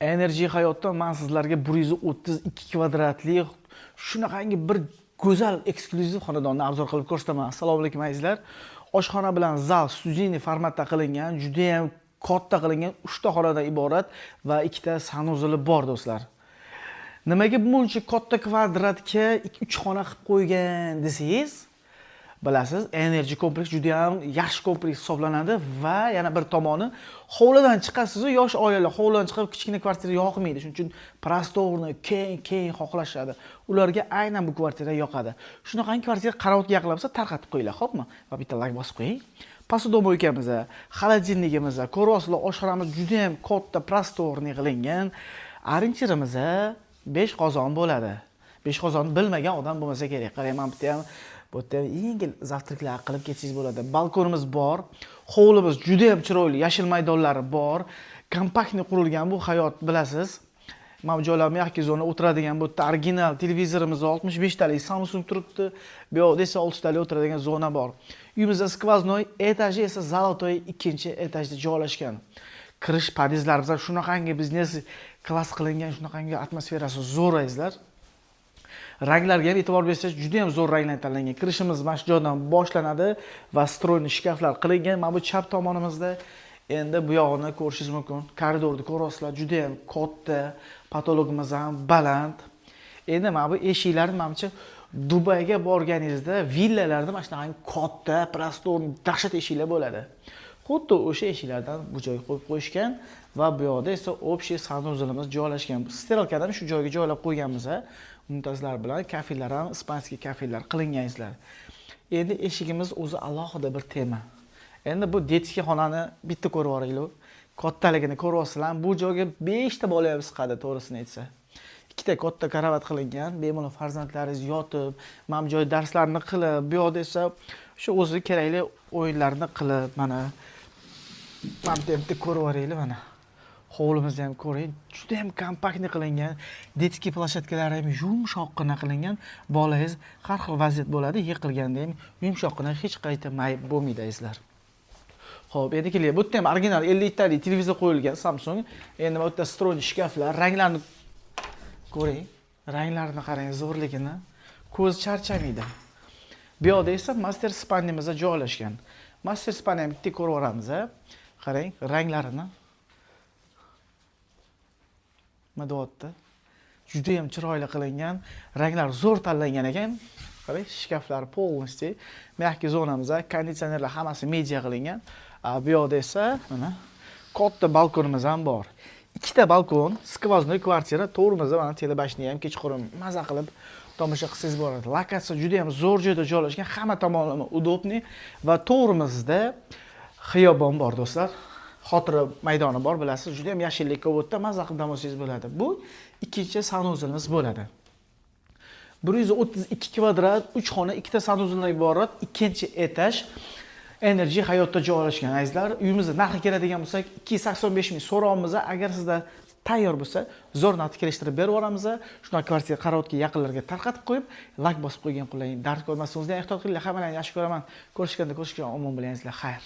Energy Hayotdan man sizlarga 132 kvadratli shunaqangi bir go'zal eksklyuziv xonadonni обзор qilib ko'rsataman. Assalomu alaykum, azizlar. Oshxona bilan zal студийный formatda qilingan, juda ham katta qilingan, 3 ta xonadan iborat va ikkita санузел i bor, do'stlar. Nimaga buncha katta kvadratga 3 xona qilib qo'ygan desangiz, bilasiz, Energy kompleks juda ham yaxshi kompleks hisoblanadi va yana bir tomoni, hovlidan chiqasiz, yosh oilalar hovlidan chiqib kichkina kvartira yoqmaydi. Shuning uchun просторный, keng keng xohlashadi. Ularga aynan bu kvartira yoqadi. Shunaqangi kvartira karavotga yaqinlabsa, tarqatib qo'yinglar, xo'pmi? Va bitta layk bosib qo'ying. Посудомойка miz, холодильник imiz, ko'ryapsizlar, oshxonamiz juda ham katta, просторный qilingan. Ориентир imiz 5 qozon bo'ladi. 5 qozonni bilmagan odam bo'lmasa kerak. Qarang, mana bitta ham, bu yerda ham yengil завтрак lar qilib ketsangiz bo'ladi. Balkonimiz bor, hovlimiz juda ham chiroyli, yashil maydonlari bor. Компактный qurilgan bu hayot, bilasiz. Mana bu joylar мягкий zona o'tiradigan, bu yerda original televizorimiz 65 talik Samsung turibdi. Bu yoqda esa 6 talik o'tiradigan zona bor. Uyimizda сквозной, этаж i esa золотой, ikkinchi этаж da joylashgan. Kirish podyezdlarimiz ham shunaqangi biznes klass qilingan, shunaqangi atmosferasi zo'r, azizlar. Ranglarga ham e'tibor bersangiz, juda ham zo'r ranglar tanlangan. Kirishimiz mana shu joydan boshlanadi va встроенный shkaflar qilingan. Mana bu chap tomonimizda endi bu yog'ini ko'rishingiz mumkin. Koridorni ko'ryapsizlar, juda ham katta, потолок imiz ham baland. Endi mana bu eshiklarni, manimcha, Dubayga borganingizda villalarda mana shunaqangi katta, простор, dahshat eshiklar bo'ladi. Xuddi o'sha eshiklardan bu joyga qo'yib qo'yishgan va bu yoqda esa общий санузел imiz joylashgan. Стиралка ni ham shu joyga joylab qo'yganmiz. Mumtazlar bilan kafelar ham испанский kafelar qilingan, azizlar. Endi eshigimiz o'zi alohida bir tema. Endi bu детский xonani bitta ko'rib yuboringlar. Kattaligini ko'ryapsizlar. Bu joyga 5 ta bola ham sig'adi, to'g'risini aytsa. Ikkita katta karavot qilingan, bemalol farzandlaringiz yotib, mana bu joyda darslarni qilib, bu yoqda esa shu o'zi kerakli o'yinlarni qilib, mana bu yerda ko'rib yuboraylik, mana. Hovlimizni ham ko'ring, juda ham компактный qilingan. Детский площадка lari ham yumshoqqina qilingan. Bolangiz har xil vaziyat bo'ladi, yiqilganda ham yumshoqqina, hech qayta mayib bo'lmaydi, azizlar. Xo'p, endi keling. Bu yerda ham original 50 talik televizor qo'yilgan Samsung. Endi bu yerda встроенный shkaflar, ranglarni ko'ring. Ranglarini qarang, zo'rligini. Ko'z charchamaydi. Bu yoqda esa мастер спальня miz joylashgan. Мастер спальня ham bitta ko'rib yuboramiz, a. Qarang, ranglarini. Nima deyapti? Juda ham chiroyli qilingan, ranglar zo'r tanlangan ekan. Qarang, shkaflar полностью, мягкий zonamiz, konditsionerlar hammasi media qilingan. Bu yoqda esa mana katta balkonimiz ham bor. Ikkita balkon, сквозной kvartira, to'g'rimizda mana телебашня ham, kechqurun maza qilib tomosha qilsangiz bo'ladi. Lokatsiya juda ham zo'r joyda joylashgan, hamma tomonlama удобный va to'g'rimizda xiyobon bor, do'stlar. Xotira maydoni bor, bilasiz, juda ham yashillik ko'p, u yerda maza qilib dam olsangiz bo'ladi. Bu ikkinchi санузел imiz bo'ladi. 132 kvadrat, 3 xona, ikkita санузел dan iborat ikkinchi этаж, Energy Hayotda joylashgan, azizlar. Uyimizni narxi keladigan bo'lsak, 285 ming so'rovimiz. Agar sizda tayyor bo'lsa, zo'r narxda kelishtirib berib yuboramiz. Shunaqa kvartira karavotga yaqinlarga tarqatib qo'yib, layk bosib qo'ygan qulay. Dard ko'rmasin, o'zinglar ehtiyot qilinglar. Hammalarni yaxshi ko'raman. Ko'rishganda ko'rishgan, omon bo'ling, azizlar. Xayr.